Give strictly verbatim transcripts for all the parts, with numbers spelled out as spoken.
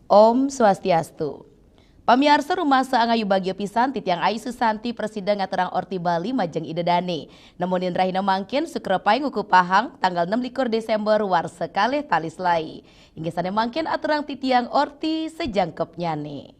Om Swastiastu. Pamiarsa, rumasa angayu bagia pisan titiang Ayu Susanti prasida ngaturang orti Bali majeng Ida Dane. Nemonin rahina mangkin Sukra Paing wuku Pahang tanggal enam likur Desember warsa kalih tali selae. Inggih sane mangkin aturang titiang orti sajangkepnyane.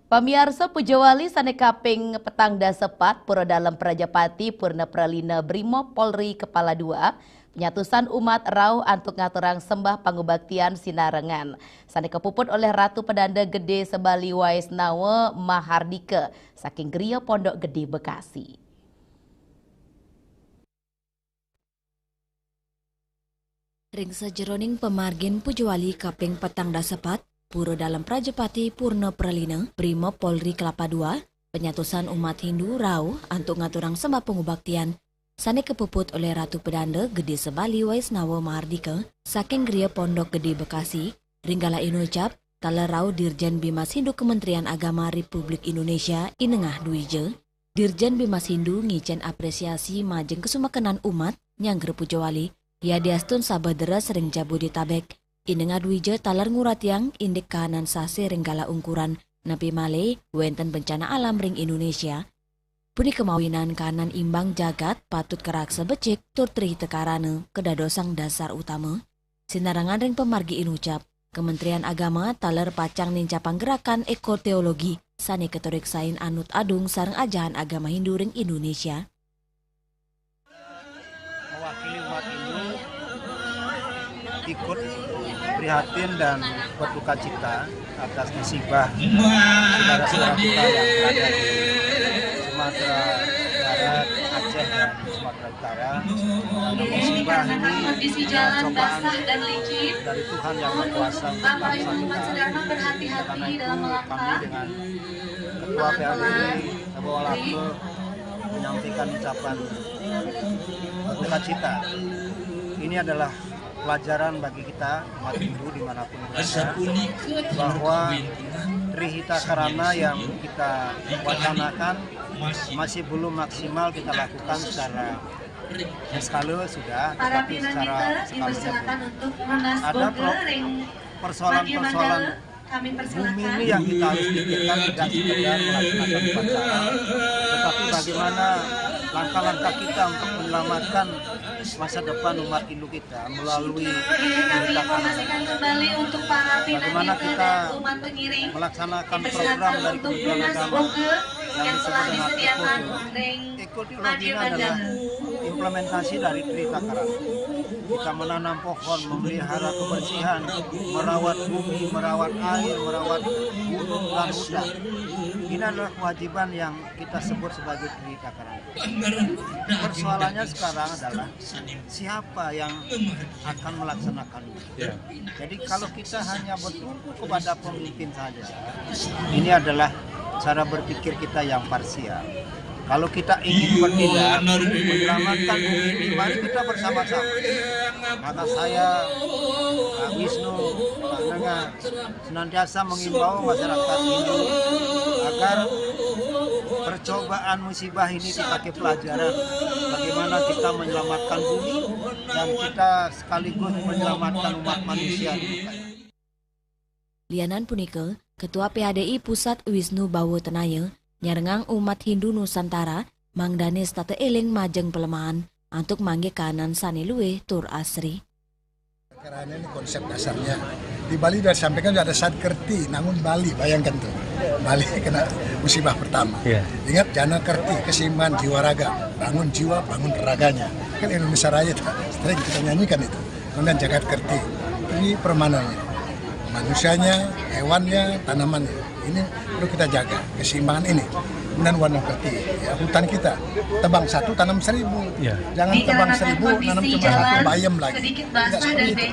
Pamiarsa, pujawali sane kaping petang dasa pat Pura Dalem Prajapati Purna Pralina Brimob Polri Kepala Dua, penyatusan umat rauh antuk ngaturang sembah pangubaktian sinarengan, sane kapuput olih Ratu Pedanda Gede Sebali Waisnawa Mahardika saking Griya Pondok Gede Bekasi. Ring sajeroning pamargin pujawali kaping petang dasa pat, Pura Dalem Prajapati Purna Pralina, Brimob Polri Kelapa Dua, penyatusan umat Hindu rauh antuk ngaturang sembah pangubaktian, sane kapuput olih Ratu Pedanda Gede Sebali Waisnawa Mahardika, saking Griya Pondok Gede Bekasi, ring galah inucap, taler rauh Dirjen Bimas Hindu Kementerian Agama Republik Indonesia, I Nengah Dwija. Dirjen Bimas Hindu ngicen apresiasi majeng kasumekenan umat nyanggra pujawali, yadiastun sabeh deres ring Jabodetabek. I Nengah Dwija taler nguratiang indik kahanan sasih ring galah ungkuran, napi malih wenten bencana alam ring Indonesia. Punika mawinan kahanan imbang jagat patut karaksa becik tur Tri Hita Karana kadadosang dasar utama. Sinarengan ring pamargi inucap, Kementerian Agama taler pacang nincapang gerakan ekoteologi sane katuriksain anut adung sareng ajahan agama Hindu ring Indonesia. Mewakili umat Hindu ikut prihatin dan berduka cita atas musibah saudara-saudara kita yang berada di Sumatera Barat, Aceh, dan Sumatera Utara. Karena musibah ini adalah cobaan dari Tuhan Yang Maha Kuasa untuk bangsa kita. Karena itu, kami dengan Ketua P H D I Sabawalaka menyampaikan ucapan berduka cita. Ini adalah pelajaran bagi kita umat Hindu dimanapun berada, bahwa Tri Hita Karana yang kita wacanakan masih belum maksimal kita lakukan secara skala sudah, tetapi secara skalanya belum. Ada pro-, persoalan-persoalan bumi ini yang kita harus pikirkan, tidak sekedar melaksanakan upacara, tetapi bagaimana langkah-langkah kita untuk menyelamatkan masa depan umat Hindu kita melalui Tri Hita Karana. Bagaimana kita melaksanakan program dari Kementerian Agama yang disebut dengan ekoteologi. Ekoteologi ini adalah implementasi dari Tri Hita Karana. Kita menanam pohon, memelihara kebersihan, merawat bumi, merawat air, merawat gunung dan hutan. Ini adalah kewajiban yang kita sebut sebagai Tri Hita Karana. Persoalannya sekarang adalah siapa yang akan melaksanakannya. Ya. Jadi kalau kita hanya bertumpu kepada pemimpin saja, ini adalah cara berpikir kita yang parsial. Kalau kita ingin bertindak, menyelamatkan bumi ini, mari kita bersama-sama. Maka saya, Pak Wisnu, Pak Nengah, senantiasa mengimbau masyarakat Hindu agar percobaan musibah ini dipakai pelajaran bagaimana kita menyelamatkan bumi dan kita sekaligus menyelamatkan umat manusia di muka. Lianan punika, Ketua P H D I Pusat Wisnu Bawa Tenaya nyarengang umat Hindu Nusantara mangdane setata eling majeng palemahan antuk manggih kahanan sane luih tur asri. Karena ini konsep dasarnya. Di Bali sudah disampaikan sudah ada Sad Kerthi, namun Bali, bayangkan tuh. Bali kena musibah pertama. Iya. Ingat, Jana Kerthi, keseimbangan jiwa raga. Bangun jiwa, bangun raganya. Kan Indonesia Raya tuh, sering kita nyanyikan itu. Kemudian Jagat Kerthi, ini permananya. Manusianya, hewannya, tanamannya. Ini perlu kita jaga, keseimbangan ini. Kemudian Wana Kerthi, ya, hutan kita. Tebang satu, tanam seribu. Ya. Jangan tebang seribu, nanam cuma satu, bayam lagi. Tidak seperti itu.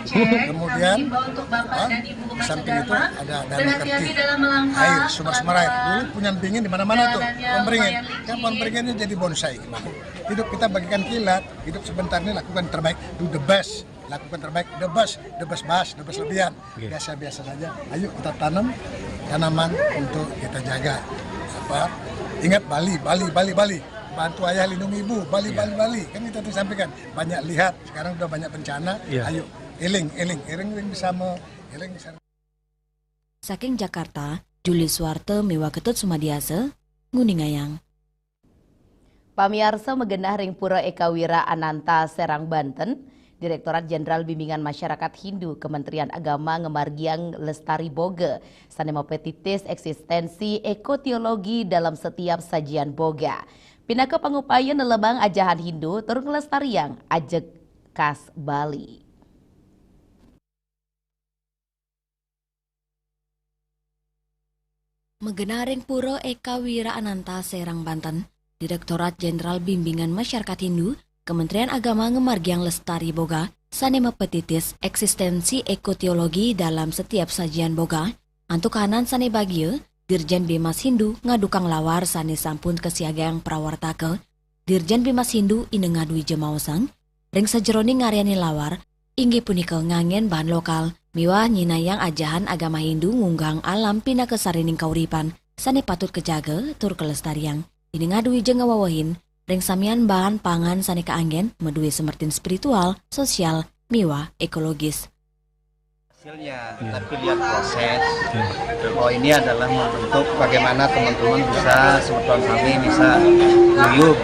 Kemudian, ah, di samping itu ada Dana Kerthi. Air, sumber-sumber air. Dulu punya beringin di mana-mana tuh, pohon beringin. Yang pohon beringin ini jadi bonsai. Hidup kita bagaikan kilat, hidup sebentar ini lakukan terbaik, do the best. Lakukan terbaik, the best, the best bahas, the best lebihan. Oke. Biasa-biasa saja. Ayo kita tanam, tanaman untuk kita jaga. Apa? Ingat Bali, Bali, Bali, Bali. Bantu ayah lindungi ibu, Bali, Bali, Bali. Kan kita tuh sampaikan, banyak lihat, sekarang udah banyak bencana. Ayo, eling, eling, eling, eling bisa mau, eling bisa. Saking Jakarta, Juli Suwarte miwah Ketut Sumadiasa, nguningayang. Pamiarsa, magenah ring Pura Eka Wira Ananta, Serang, Banten, Direktorat Jenderal Bimbingan Masyarakat Hindu, Kementerian Agama ngamargiang Lestari Boga, sane mapatitis eksistensi ekoteologi dalam setiap sajian boga. Pinaka pangupaya nelebang ajahan Hindu tur nglestariang ajeg khas Bali. Magenah ring Pura Eka Wira Ananta, Serang, Banten, Direktorat Jenderal Bimbingan Masyarakat Hindu, Kementerian Agama ngamargiang Lestari Boga, sane mapatitis eksistensi ekoteologi dalam setiap sajian boga. Antuk kahanan sane bagia, Dirjen Bimas Hindu ngadukang lawar sane sampun kasiagang prawartaka. Dirjen Bimas Hindu Ine Ngadwija maosang, ring sajeroning ngaryanin lawar, inggih punika nganggen bahan lokal miwah nyinayang ajahan agama Hindu ngunggahang alam pinaka sarining kauripan sane patut kajaga tur kalestariang. Ine Ngadwija ngawewehin, ring samian bahan pangan sane kaanggen madue semertin spiritual, sosial, miwah ekologis. Hasilnya, tapi lihat proses. Oh, ini adalah membentuk bagaimana teman-teman bisa, semeton sami bisa guyub.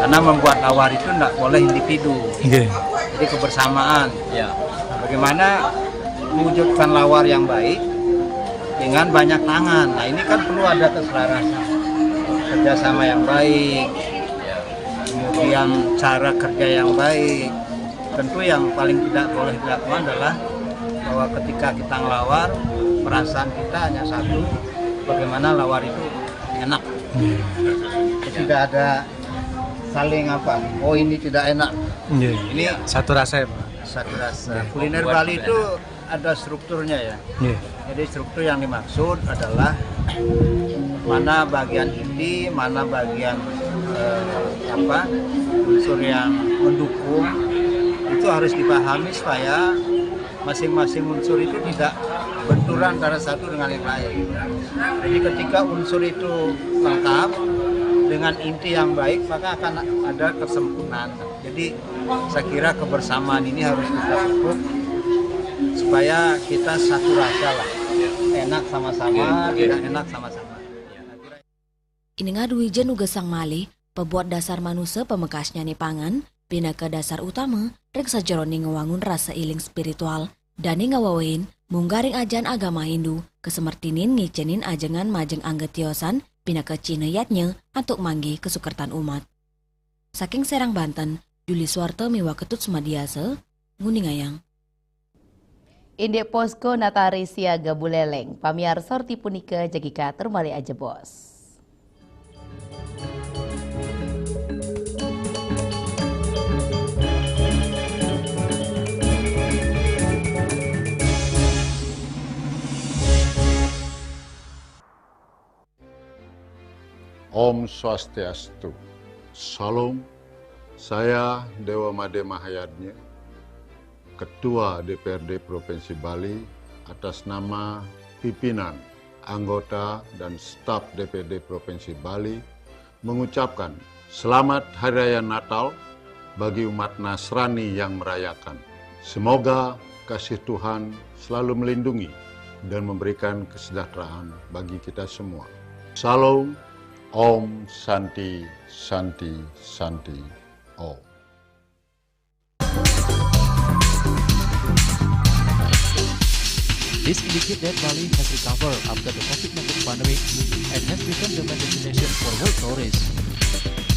Karena membuat lawar itu ndak boleh individu. Jadi kebersamaan. Bagaimana mewujudkan lawar yang baik dengan banyak tangan. Nah, ini kan perlu ada keselarasan, kerjasama yang baik, kemudian cara kerja yang baik. Tentu yang paling tidak boleh dilakukan adalah bahwa ketika kita ngelawar, perasaan kita hanya satu, bagaimana lawar itu enak. Tidak ada saling apa, oh, ini tidak enak. Ini satu rasa, ya, Pak. Satu rasa. Kuliner Bali itu ada strukturnya, ya. Jadi struktur yang dimaksud adalah mana bagian inti, mana bagian, eh, apa, unsur yang mendukung, itu harus dipahami supaya masing-masing unsur itu tidak benturan antara satu dengan yang lain. Jadi ketika unsur itu lengkap dengan inti yang baik, maka akan ada kesempurnaan. Jadi saya kira kebersamaan ini harus kita pupuk supaya kita satu rasa lah, enak sama-sama, tidak enak sama-sama. Ine Ngadwija nugasang malih, pabuat dasar manusa pamekasnyane pangan, pinaka dasar utama ring sajeroning ngwangun rasa eling spiritual. Dane ngawewehin, munggaring ajahan agama Hindu, kasemertinin ngicenin ajengan majeng angga tiosan, pinaka cihna yadnya antuk manggih kasukertan umat. Saking Serang, Banten, Juli Suwarta miwah Ketut Sumadiasa, nguningayang. Indik Posko Natari Siaga Buleleng, pamiarsa, reti punika jagi katur malih ajebos. Om Swastiastu. Salam. Saya Dewa Made Mahayadnya, Ketua D P R D Provinsi Bali, atas nama pimpinan, anggota, dan staf D P R D Provinsi Bali, mengucapkan selamat Hari Raya Natal bagi umat Nasrani yang merayakan. Semoga kasih Tuhan selalu melindungi dan memberikan kesejahteraan bagi kita semua. Salam, Om Santi, Santi, Santi, Om. This indicates that Bali has recovered after the COVID nineteen pandemic and has become the main destination for world tourists.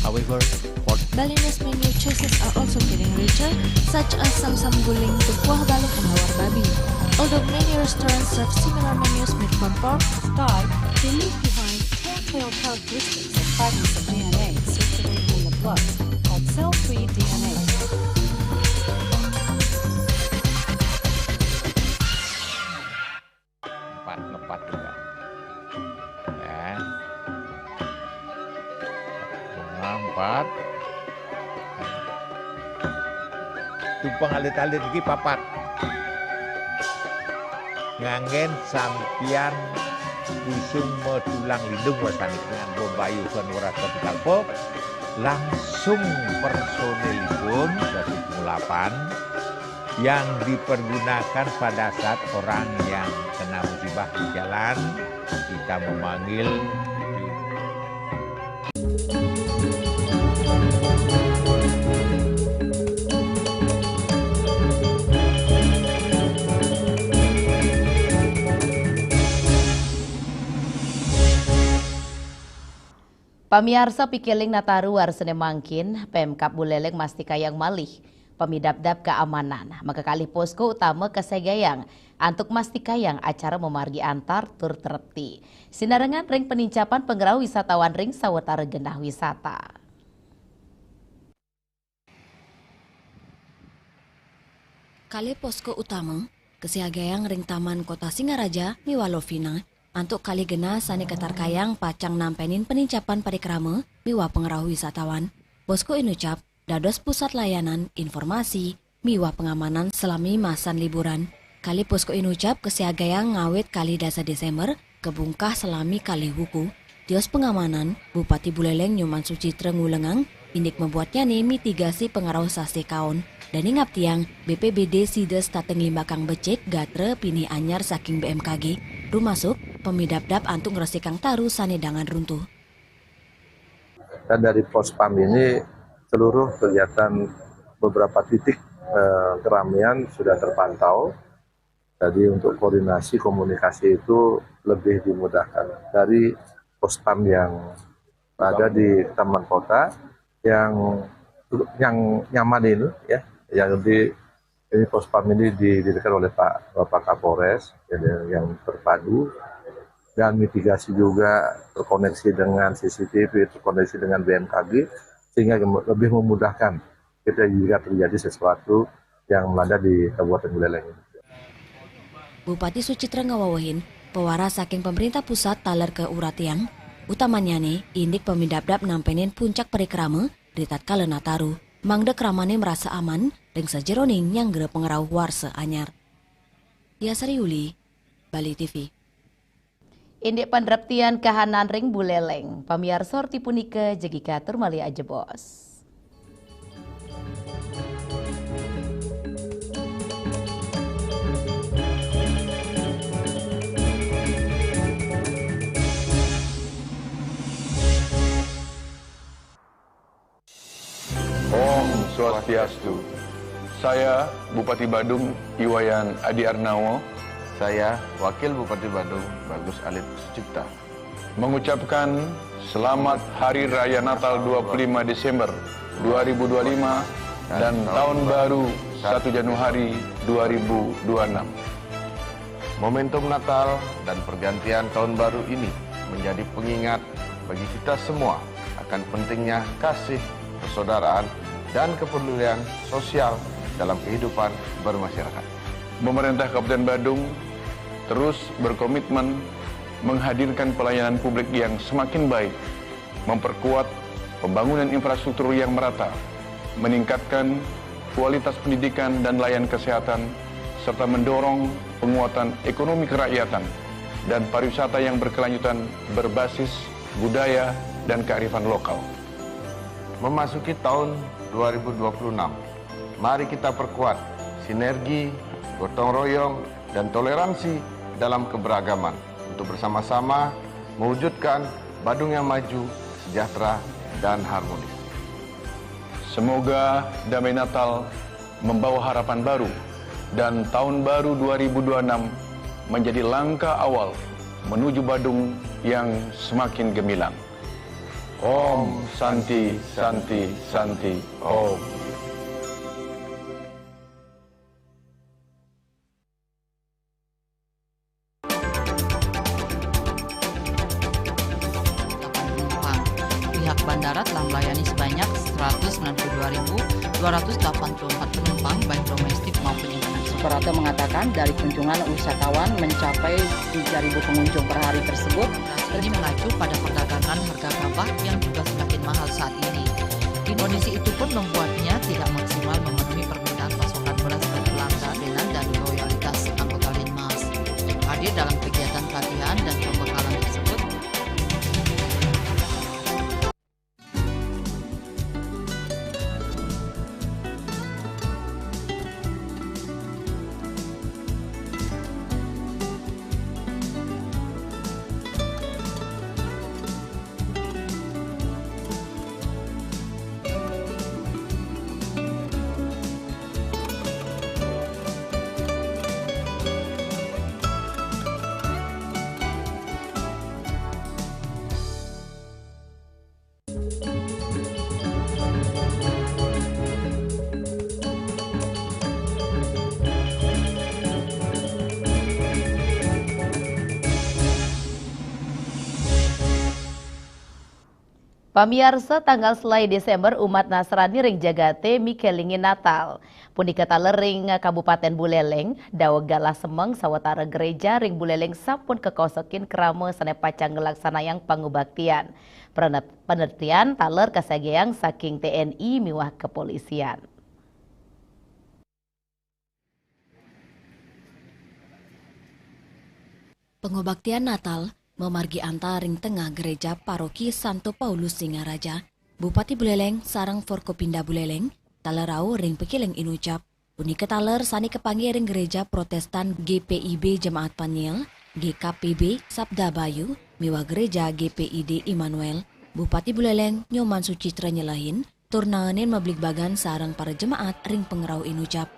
However, for Balinese menu choices are also getting richer, such as samsam guling, tukuah balung, and lawar babi. Although many restaurants serve similar menus made from pork, Sky, they leave behind telltale characteristics of fragments of D N A circulating in the blood called cell-free D N A. Empat, ngepat juga. Ya. Bunga empat. Tumpeng alit-alit iki papat. Nganggen sampiyan Dusun Metulang Lindung, wasani kena nganggo bayuhan Wara Kapital Pol, langsung personilipun dasa delapan yang dipergunakan pada saat orang yang kena musibah di jalan, kita memanggil. Pamiarsa, pikiling Nataru warsane mangkin, Pemkab Buleleng mastikayang malih pamidabdab keamanan. Makakalih posko utama kasiagayang antuk mastikayang acara mamargi antar tur trepti. Sinarengan ring panincapan pangrauh wisatawan ring sawatara genah wisata. Kalih posko utama kasiagayang ring Taman Kota Singaraja miwah Lovina antuk kalih genah sane katarkayang pacang nampenin panincapan parikrama miwah pangrauh wisatawan. Posko inucap dados pusat layanan, informasi, miwah pangamanan salami masan liburan. Kalih posko inucap kasiagayang ngawit kalih dasa Desember, kabungkah salami kalih wuku. Tios pangamanan, Bupati Buleleng Nyoman Sucitra ngulengang, indik mabuatnyane mitigasi pangrauh sasih kaon. Dane ngaptiang, B P B D sida setata nglimbakang becik gatra pinih anyar saking B M K G, rumasuk pamidabdab antuk ngresikang taru sane dangan runtuh. Dan dari Pospam ini, seluruh kegiatan beberapa titik, eh, keramaian sudah terpantau. Jadi untuk koordinasi komunikasi itu lebih dimudahkan dari Pospam yang ada di Taman Kota yang, yang nyaman ini, ya, yang di, ini Pospam ini didirikan oleh Pak, Bapak Kapolres, jadi yang terpadu dan mitigasi juga terkoneksi dengan C C T V, terkoneksi dengan B M K G, sehingga lebih memudahkan kita jika terjadi sesuatu yang melanda di Kabupaten Buleleng. Bupati Sucitra ngawewehin, pawaras saking pemerintah pusat taler kauratiang, utamanyane indik pamidabdab nampenin puncak parikrama ritatkala Nataru, mangda kramane marasa aman ring sajeroning nyanggra pangrauh warsa anyar. Diasari Yuli, Bali T V. Indik panreptian kahanan ring Buleleng, pamiarsa, orti punika jagi katur malih ajebos. Om Swastiastu. Saya Bupati Badung, Iwayan Adi Arnawa. Saya Wakil Bupati Badung, Bagus Alit Sucipta, mengucapkan selamat Hari Raya Natal dua puluh lima Desember dua ribu dua puluh lima dan Tahun Baru satu Januari dua ribu dua puluh enam. Momentum Natal dan pergantian Tahun Baru ini menjadi pengingat bagi kita semua akan pentingnya kasih, persaudaraan, dan kepedulian sosial dalam kehidupan bermasyarakat. Pemerintah Kabupaten Badung terus berkomitmen menghadirkan pelayanan publik yang semakin baik, memperkuat pembangunan infrastruktur yang merata, meningkatkan kualitas pendidikan dan layanan kesehatan, serta mendorong penguatan ekonomi kerakyatan dan pariwisata yang berkelanjutan berbasis budaya dan kearifan lokal. Memasuki tahun dua ribu dua puluh enam, mari kita perkuat sinergi, gotong royong, dan toleransi dalam keberagaman untuk bersama-sama mewujudkan Badung yang maju, sejahtera, dan harmonis. Semoga Damai Natal membawa harapan baru dan Tahun Baru dua ribu dua puluh enam menjadi langkah awal menuju Badung yang semakin gemilang. Om Santi, Santi, Santi, Om. Pihak bandara telah melayani sebanyak seratus sembilan puluh dua ribu dua ratus delapan puluh empat penumpang, baik domestik maupun internasional. Suprapto mengatakan, dari kunjungan wisatawan mencapai tiga ribu pengunjung per hari tersebut. Ini mengacu pada perdagangan harga gabah yang juga semakin mahal saat ini. Kondisi itu pun membuatnya tidak maksimal memenuhi permintaan pasokan beras ke pelanggan dan dari loyalitas anggota Linmas. Hadir dalam kegiatan pelatihan dan pembekalan Pamiarsa, tanggal selae Desember umat Nasrani ring jagate mikelingi Natal. Punika taler ring Kabupaten Buleleng, daweg galah semeng sawatara gereja ring Buleleng sampun kakosekin krama sane pacang nglaksanayang pangubaktian. Prene-, panertian taler kasediayang saking T N I miwah kepolisian. Pangubaktian Natal mamargi antar ring tengah Gereja Paroki Santo Paulus Singaraja, Bupati Buleleng sareng Forkopimda Buleleng, taler rauh ring pakeling inucap. Punika taler sane kapanggih ring Gereja Protestan G P I B Jemaat Peniel, G K P B Sabda Bayu, miwah Gereja G P I D Immanuel. Bupati Buleleng Nyoman Sucitra nyelehin, tur naenin mabligbagan sareng para jemaat ring pangrauh inucap.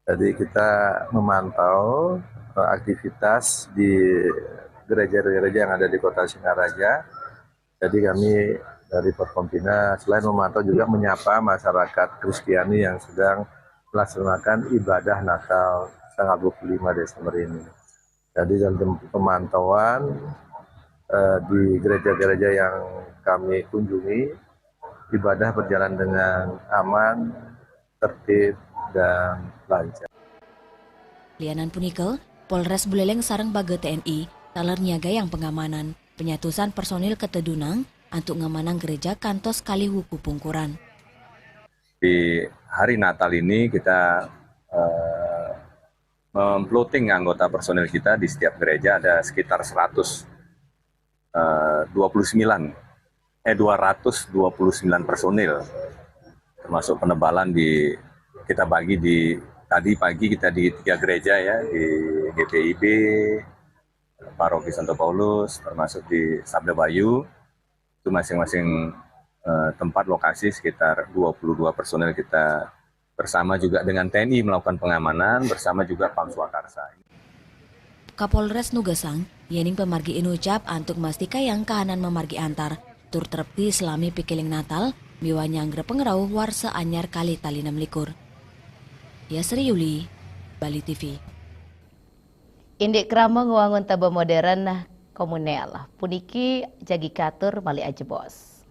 Jadi kita memantau, eh, aktivitas di gereja-gereja yang ada di Kota Singaraja. Jadi kami dari Forkompimda selain memantau juga menyapa masyarakat Kristiani yang sedang melaksanakan ibadah Natal tanggal dua puluh lima Desember ini. Jadi dalam pemantauan, eh, di gereja-gereja yang kami kunjungi, ibadah berjalan dengan aman, tertib, dan lancar. Lianan punika, Polres Buleleng sareng Baga T N I taler nyiagayang pengamanan, penyatusan personil katedunang antuk ngamanang gereja kantos kalih wuku pungkuran. Di hari Natal ini kita, eh, mem-plotting anggota personil kita di setiap gereja ada sekitar seratus, eh, dua puluh sembilan, eh, dua ratus dua puluh sembilan personil, termasuk penebalan di, kita bagi di, tadi pagi kita di tiga gereja ya, di G P I B, Paroki Santo Paulus, termasuk di Sabda Bayu, itu masing-masing, eh, tempat lokasi sekitar dua puluh dua personil kita bersama juga dengan T N I melakukan pengamanan bersama juga Pam Swakarsa. Kapolres nugasang, yening pamargi inucap antuk mastikayang kahanan mamargi antar, tur trepti salami pakeling Natal, miwah nyanggra pangrauh warsa anyar kalih tali nem likur. Yasri Yuli, Bali T V. Indik krama ngwangun taba modern komunel, puniki jagi katur malih ajebos.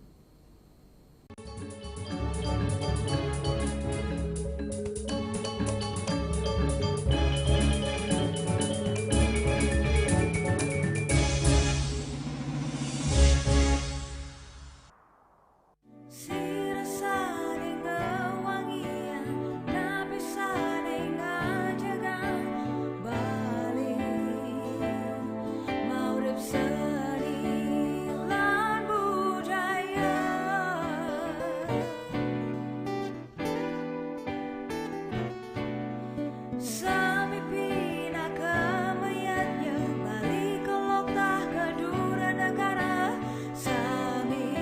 Sira sane ngawangiang, napi sane ngajegang Bali, maurip seni lan budaya. Sami pinaka mayadnya, Bali kelok tah ka dura negara. Sami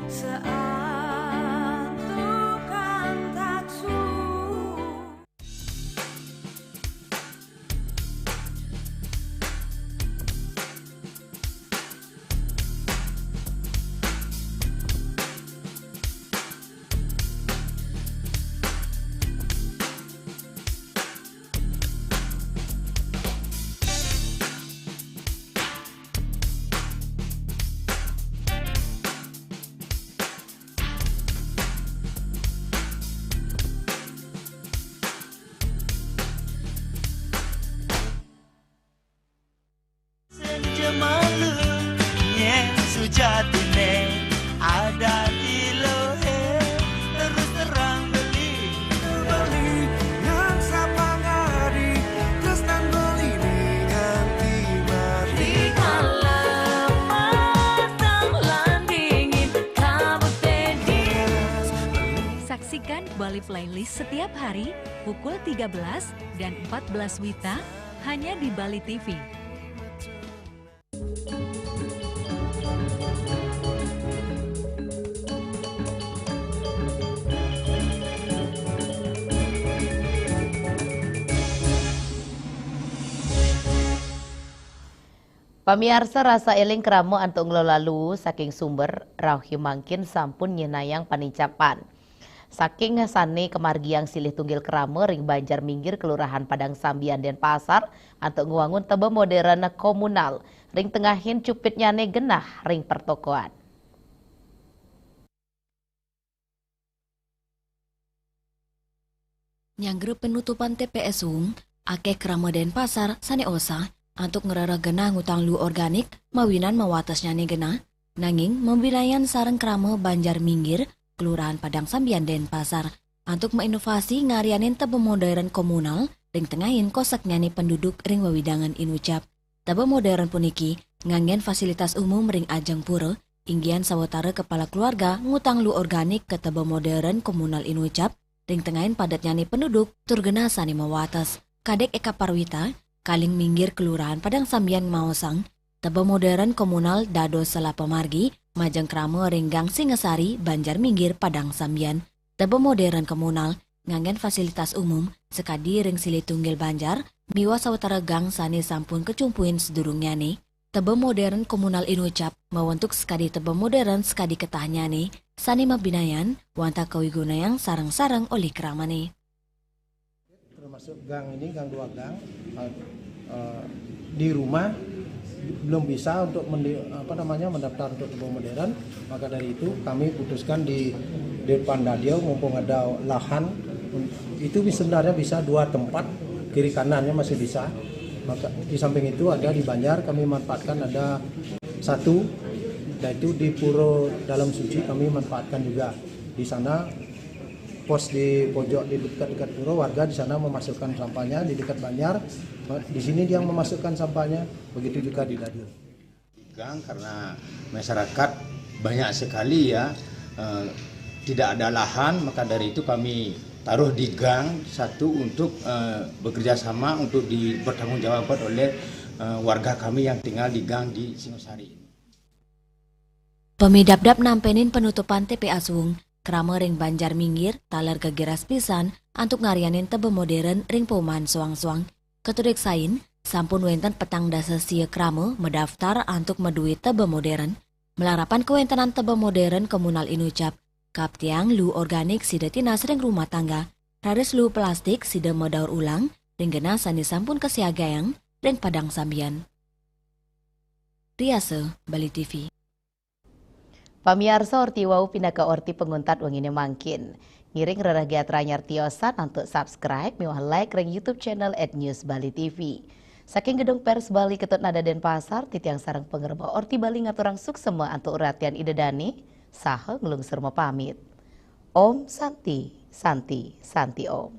saantukan taksu. Senja malu, nyen sujatine ada di lohe, terus terang beli. Beli yang sapangadi, tresnan beli ni nganti mati. Di kala matang lan dingin, kabut teddy. Saksikan Bali Playlist setiap hari pukul tiga belas dan empat belas wita hanya di Bali T V. Pamiarsa, rasa eling krama antuk ngelola luu saking sumber rauh mangkin sampun nyenayang panincapan. Saking sane kamargiang silih tunggil krama ring Banjar Minggir, Kelurahan Padang Sambian, Denpasar, antuk ngwangun teba modern komunal ring tengahin cupitnyane genah ring pertokoan. Nyanggra penutupan T P S Wung, akeh krama Denpasar sane osah antuk ngrereh genah ngutang luu organik mawinan mawatesnyane genah, nanging mabinayan sareng krama Banjar Minggir, Kelurahan Padang Sambian, Denpasar, antuk mainovasi ngaryanin teba modern komunal ring tengahin koseknyane penduduk ring wewidangan inucap. Teba modern puniki nganggen fasilitas umum ring ajeng pura, inggihan sawatara kepala keluarga ngutang luu organik ka teba modern komunal inucap ring tengahin padetnyane penduduk tur genah sane mawates. Kadek Eka Parwita, Kaling Minggir, Kelurahan Padang Sambian, maosang, teba modern komunal dados sela pamargi majeng krama ring Gang Singasari, Banjar Minggir, Padang Sambian. Teba modern komunal nganggen fasilitas umum sakadi ring silih tunggil banjar miwah sawatara gang sane sampun kacumpuin sadurungnyane. Teba modern komunal inucap mawentuk sakadi teba modern sakadi ketahnyane sane mabinayan wantah kawigunayang sareng-sareng olih kramane. Termasuk gang ini, gang dua gang, eh, eh, di rumah belum bisa untuk mendi-, apa namanya, mendaftar untuk teba modern. Maka dari itu kami putuskan di depan dadio, mumpung ada lahan, itu sebenarnya bisa dua tempat, kiri kanannya masih bisa. Maka di samping itu ada di Banjar, kami manfaatkan ada satu, yaitu di Pura Dalam Suci kami manfaatkan juga. Di sana pos di pojok di dekat-dekat pura, warga di sana memasukkan sampahnya di dekat banjar, di sini dia memasukkan sampahnya, begitu juga di dadio. Gang karena masyarakat banyak sekali ya, eh, tidak ada lahan, maka dari itu kami taruh di gang satu untuk, eh, bekerja sama untuk di-, bertanggung jawabkan oleh, eh, warga kami yang tinggal di gang di Singosari. Pamidabdab nampenin penutupan T P S Wung, krama ring Banjar Minggir taler gegiras pisan antuk ngaryanin teba modern ring paumahan soang-soang. Katureksain, sampun wenten petang dasa sia krama madaftar antuk madue teba modern. Malarapan kawentenan teba modern komunal inucap, kaptiang luu organik sida tinas ring rumah tangga, raris luu plastik sida madaur ulang ring genah sane sampun kasiagayang ring Padang Sambian. Riasa, Bali T V. Pamiarsa, orti wau pinaka orti panguntat wengine mangkin. Ngiring rereh gatra anyar tiosan antuk subscribe miwah like ring YouTube channel at News Bali T V. Saking Gedung Pers Bali Ketut Nada Denpasar, titiang sareng pangrembak Orti Bali ngaturang suksema antuk uratian Ida Dane saha nglungsur mapamit. Om Santi, Santi, Santi Om.